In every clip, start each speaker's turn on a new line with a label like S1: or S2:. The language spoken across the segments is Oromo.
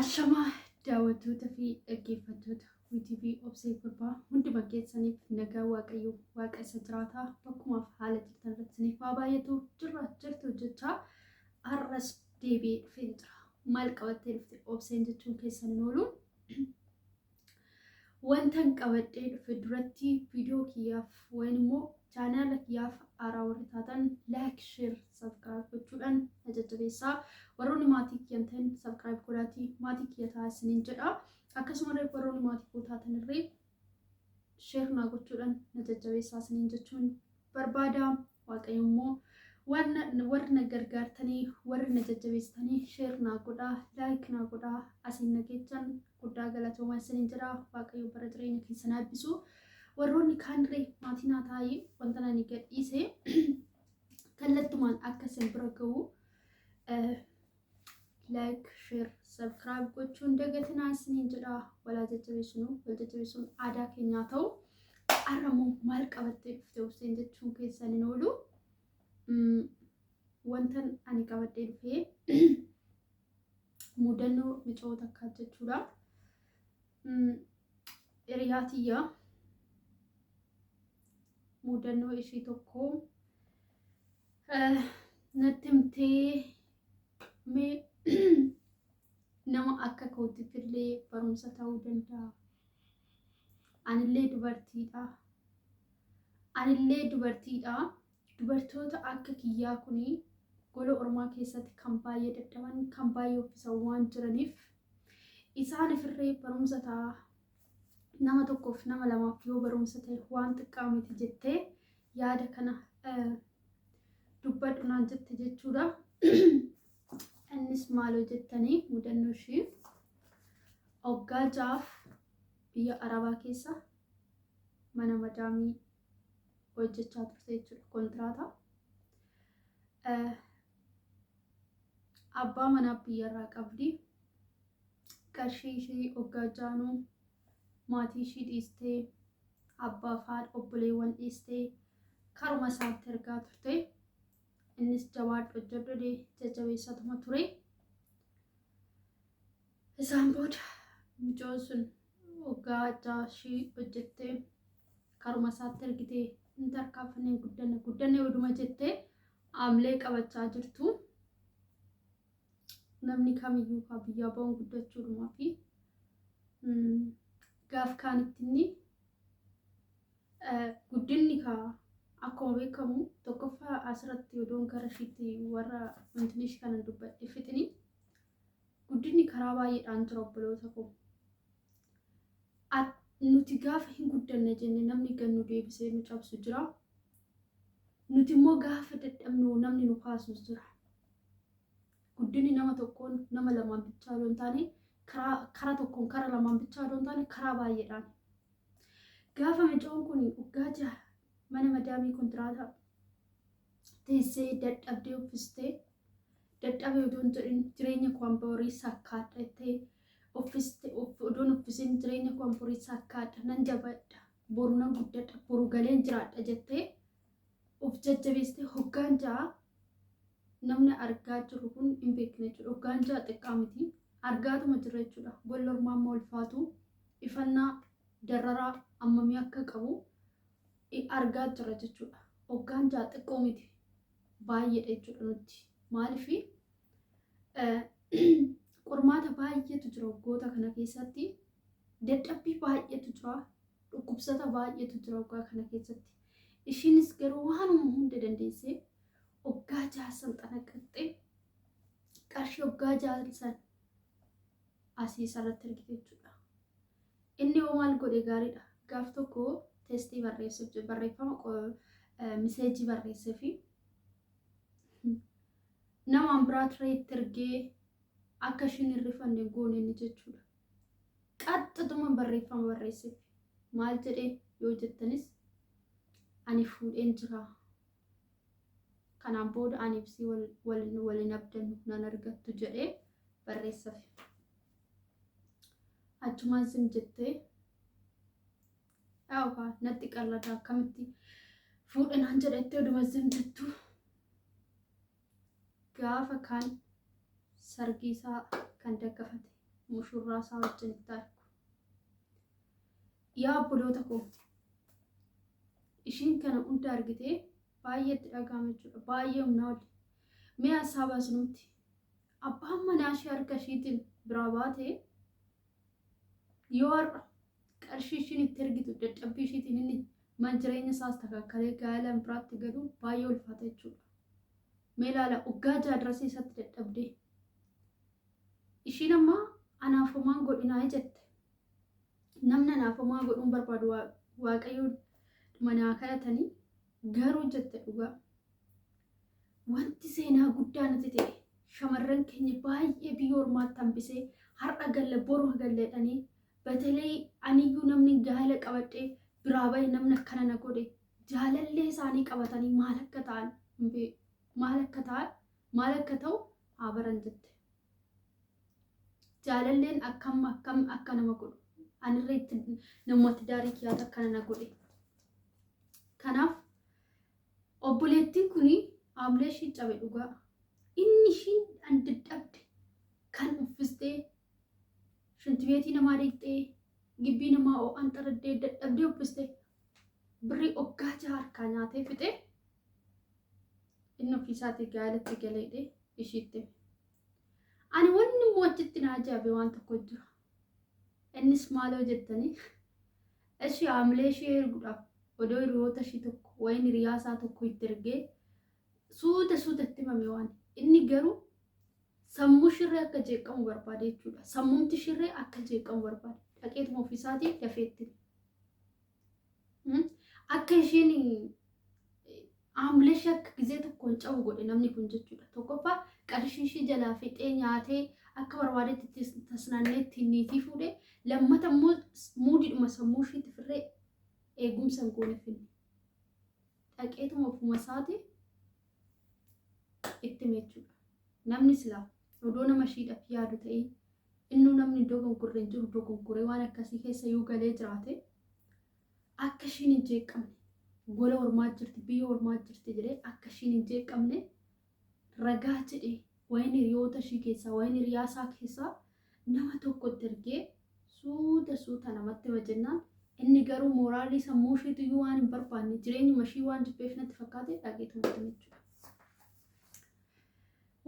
S1: Ashamaa daawwattoota fi dhaggeeffattoota WTV Obsee Gurbaa hunduma keessaniif nagaa Waaqayyoo Waaqa isa jiraataa bakkumaaf haala jirtan irratti isiniif haa baay'atu jirra jirtu jechaa har'as deebi'ee dhufeen jira. Maal qabattee dhufte Obseen jechuun keessan hin oolu. Wantan qabadhee dhufe duratti viidiyoo kiyyaaf wayin immoo chaanaala kiyyaaf haaraa warri taatan like, share, subscribe gochuudhaan na jajjabeessaa. Warroonni maatii kiyya hin ta'in subscribe godhaatii maatii kiyya ta'aa isiniin jedha. Akkasumallee warroonni maatii koo taatan illee share naa gochuudhaan na jajjabeessaa isiniin jechuun barbaada. Waaqayyo immoo warri na gargaartanii warri na jajjabeessitanii share naa godhaa like naa godhaa asiin na geechan guddaa galatoomaa isiniin jedha. Waaqayyo bara jireenya keessan haa eebbisu. Warroonni kaanirree maatii naa taa'ii wanta ani gadhiise kallattumaan akka isin bira ga'u like share subscribe gochuun dagatinaa isiniin jedha. Walaa jajjabeessinu wal jajjabeessuun aadaa keenyaa ta'u. Har'a immoo maal qabattee dhufte Obseen jechuun keessan hin oolu. Wantan ani qabadhee dhufee mudannoo micoo takkaa jechuudha. Hiriyaa tiyya mudannoo ishii tokko natti himtee mee nama akka kootiif illee barumsa ta'uu danda'a. Anillee dubartiidha. Anillee dubartiidha. Dubartoota akka kiyyaa kuni gola ormaa keessatti kan baay'ee dadhaban, kan baay'ee uffisan waan jiraniif isaanifillee barumsa ta'a. Nama tokkoof nama lamaaf yoo barumsa ta'e waan xiqqaa miti jettee yaada kana dubbadhu naan jette jechuudha. Innis maaloo jettanii mudannoo ishii waggaa ja'aaf biyya Arabaa keessa mana madaamii hojjechaa turte jechuudha kontiraata. Abbaa manaa biyyarraa qabdi. Qarshii ishii waggaa ja'anuu maatii ishii dhiistee abbaa fi haadha obboleewwan dhiistee karuma isaatti ergaa turte. Innis jabaadhu hojjedhu jedhee jajjabeessatuma ture. Isaan booda mucoon sun waggaa ja'a ishii hojjettee karuma isaatti ergitee hin tarkaanfannee guddanne guddanne oduma jettee aamlee qabachaa jirtu. Namni kamiyyuu kaa biyyaa ba'uun guddachuudhumaa fi gaaf kaanitti inni guddinni kaa akkuma beekamu tokkoffaa asirratti odoon gara ishiitti warra wantinish kana dubbadhe fixini guddinni karaa baay'eedhaan jira obboloota koo. Nuti gaafa hin guddanne jenne namni gad nu deebisee nu cabsu jira. Nuti immoo gaafa dadhabnu namni nu kaasus jira. Guddinni nama tokkoon nama lamaan bichaa odoo hin taane karaa tokkoon karaa lamaan bichaa odoo hin taane karaa baay'eedhaan. Gaafa micoon kun waggaa jaha mana madaamii kontiraata teessee dadhabdee uffistee dadhabee odoo hin jedhin jireenya koo hamba horii sakkaadha jettee uffiste odoo hin uffisin jireenya koo hamba horii sakkaadha nan jabadha boru nan guddadha boru galeen jiraadha jettee of jajjabeessitee hoggaan ja'a namni argaa jiru kun hin beekne jechuudha. Hoggaan ja'a xiqqaa miti. Argaatuma jira jechuudha. Golli ormaa amma ulfaatu ifannaa dararaa ammamii akka qabu argaa jira jechuudha. Hoggaan ja'a xiqqoo miti. Baay'eedha jechuudha nutti. Maaliif qormaata baay'eetu jira waggoota kana keessatti. Dadhabbii baay'eetu jira. Dhukkubsata baay'eetu jira waggaa kana keessatti. Ishiinis garuu waanuma hunda dandeessee waggaa jaha san xanaqaxxee qarshii waggaa jaha san asii isarratti argite jechuudha. Inni hoo maal godhe gaariidha. Gaaf tokko testii barreessuuf barreeffama miseejii barreessee fi namaan biraa turee itti ergee akka ishiin hin rifanne goone inni jechuudha. Qaxxatuma barreeffama barreesseef. Maal jedhee yoo jettanis ani fuudheen jira. Kanaan booda ani ibsii wal hin abdannu nan argattu jedhee barreessafi. Achumaan sim jettee yaa'u natti qallada akkamitti fuudhe naan jedhettee oduma zim jettu gaafa kaan sargii isaa kan daggafate. Mushurraa isaa wajjin itti argu. Yaa obboloota koo, ishiin kana hunda argitee baay'ee itti dhaga'ama jechuudha. Baay'ee humnaa oli. Mee hassaaba asinumti. Abbaan manaa ishee harka ishiitiin biraa baate yoo har'a qarshii ishiin itti ergitu dadhabbii ishiitiin inni man jireenya isaas takakkalee gaa'ela biraatti galu baay'ee ulfaata jechuudha. Mee ilaala waggaa 6 dirasii isatti dadhabdee. Ishiin amma anaaf homaan godhinaa jette. Namni anaaf homaa godhuun barbaadu Waaqayyo manaa kadhatanii garuu jette dhugaa. Wanti seenaa guddaa natti ta'e shamarran keenya baay'ee biyya ormaatti hambisee har'a galle boru galle jedhanii batalee aniyyuu namni gaa'ela qabadhee biraa bahe namni akkana na godhe jaalallee isaanii qabatanii maal akka ta'an maal akka ta'an maal akka ta'u haa baran jette. Jaalalleen akkam akkam akka nama godhu anirra itti namatti daarii kiyyaata akkana na godhe. Kanaaf obboleettiin kun haamlee ishii cabe dhugaa. Inni ishiin an dadhabde kan uffistee shintibeetii namaa dhiqxee gibbii namaa ho'aan xaraddee dadhabdee uffistee birrii waggaa 6 harkaa nyaatee fixee inni ofiisaatii gaa'elatti galeedhe ishiitti. Ani wanni immoo achitti na ajaa'ibe waan tokko jira. Innis maaloo jettanii ishii haamilee ishee erguudhaaf odoo hiriyoota ishii tokko wayin hiriyaa isaa tokko itti ergee suuta suuta itti himame waan inni garuu sammuu shirree akka jeeqamu barbaade jechuudha. Sammuumti shirree akka jeeqamu barbaade. Dhaqeetuma ofiisaatii dafeetti. Akka isheen haamilee ishee akka gizee tokkoon cabu godhe namni kun jechuudha. Tokkoffaa qarshii ishee jalaa fixee nyaatee akka barbaadetti tasnaannee ittiin niitii fuudhe. Lammata immoo muudiidhuma sammuu isheetti firree eegumsa hin goone finne. Dhaqeetuma ofuma isaati itti hime jechuudha. Namni silaa odoo nama ishiidhaaf yaadu ta'ee innuu namni dogoggorre hin jiru dogoggoree waan akkasii keessa yoo galee jiraate akka ishiin hin jeeqamne gola ormaa jirti biyya ormaa jirti jedhee akka ishiin hin jeeqamne ragaa jedhee wayin hiriyoota ishii keessaa wayin hiriyaa isaa keessaa nama tokkotti ergee suuta suuta namatti hima jennaan inni garuu mooraalii sammuu ishiitu iyyuu waan hin barbaanne jireenyuma ishii waan jibbeef natti fakkaate dhaqeetuma itti jechuudha.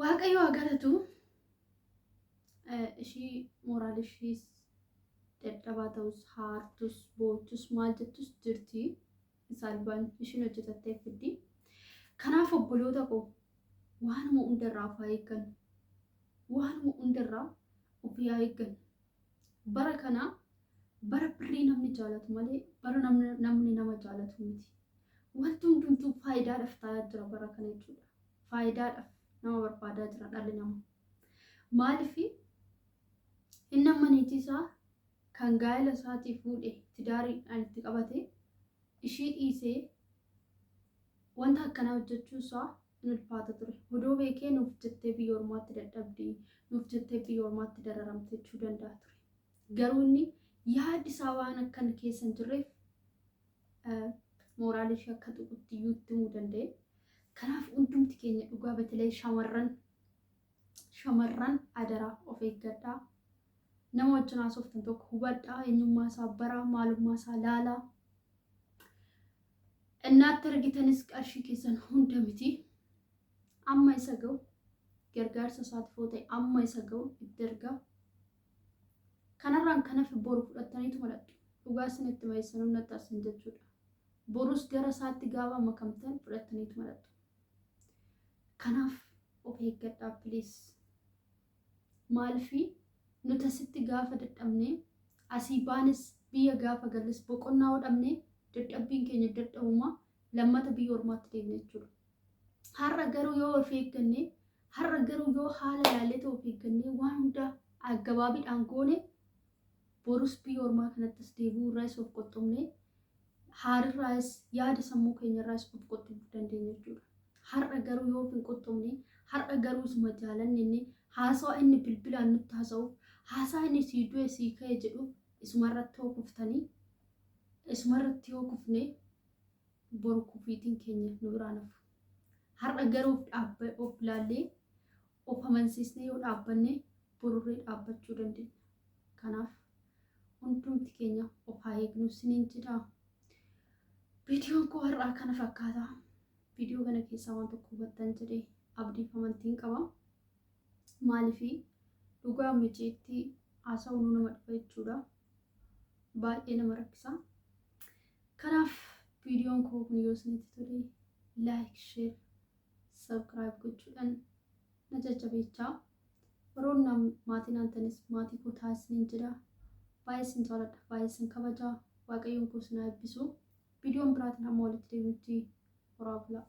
S1: Waaqayyo haa galatu ishii mooraalii ishiis dadhabaa ta'us haartus boochus maal jettus jirti isaalbaan ishiin hojjetattee fiddi. Kanaaf obboloota koo waanuma hundarraa of haa eeggannu. Waanuma hundarraa of haa eeggannu. Bara kana bara birrii namni jaalatu malee bara namni nama jaalatu miti. Wanti hundumtuu faayidaadhaaf ta'aa jira bara kana jechuudha. Faayidaadhaaf nama barbaadaa jira dhalli namaa. Maaliif inni amma niitii isaa kan gaa'ela isaatii fuudhe tidaariidhaan itti qabate ishii dhiisee wanta akkanaa hojjechuu isaa hin ulfaata ture. Odoo beekee nuuf jettee biyya ormaatti dadhabdi, nuuf jettee biyya ormaatti dararamte jechuu danda'a ture. Garuu inni yaadi isaa waan akkan keessa hin jirreef mooraalii ishee akka tuqutti iyyuu itti himuu danda'e. Kanaaf hundumti keenya dhugaa batilee shamarran adaraa of eeggadhaa. Nama wajjin haasoftan tokko hubadhaa, eenyummaa isaa baraa, maalummaa isaa laalaa. Innaatti argitanis qarshii keessan hunda miti. Amma isa ga'u gargaarsa isaatiif yoo ta'e amma isa ga'u itti ergaa. Kanarraan kan hafe boru fudhattaniitu malattu. Dhugaa isinitti mayeessanuu natti arsan jechuudha. Borus gara isaatti gaafa makamtan fudhattaniitu malattu. Kanaaf of eeggadhaa please. Maaliifii nuti asitti gaafa dadhabne asii baanes biyya gaafa galles boqonnaa yoo dhabne dadhabbiin keenya dadhabuma lammata biyya ormaatti deemne jechuudha. Har'a garuu yoo of eegganne har'a garuu yoo haala ilaallee of eegganne waan hundaa aggabaabiidhaan goone borus biyya ormaa kanattis deebi'uu irraas of qoxxobne haarirraas yaada sammuu keenyarraas of qoxxobuu dandeenya jechuudha. Har'a garuu yoo of hin qoxxobne har'a garuu isuma jaalanne inni haasawa inni bilbilaan nutti haasa'uuf haasaa inni sii du'e sii ka'e jedhu isumarratti yoo kuftanii isumarratti yoo kufne boru kufiitiin keenya nu biraan hafu. Har'a garuu of of laallee of amansiisnee yoo dhaabbanne borurree dhaabbachuu dandeenya. Kanaaf hundumti keenya of haa eegnu isiniin jedha. Viidiyoon koo har'aa kana fakkaata. Viidiyoo kana keessaa waan tokko hubattan jedhee abdiif amantiin qaba. Maaliif dhugaa miciitti haasa'uun nama dhiba jechuudha. Baay'ee nama rakkisa. Kanaaf viidiyoon koo kun yoo isinitti tole like, share, subscribe gochuudhaan na jajjabeechaa. Warroonni maatii naan tanis maatii koo ta'aa isiniin jedha. Baay'ee isin jaaladha, baay'ee isin kabaja. Waaqayyoon koo isin haa eebbisu. Viidiyoon biraatiin hamma walitti deebinutti horaa bulaa.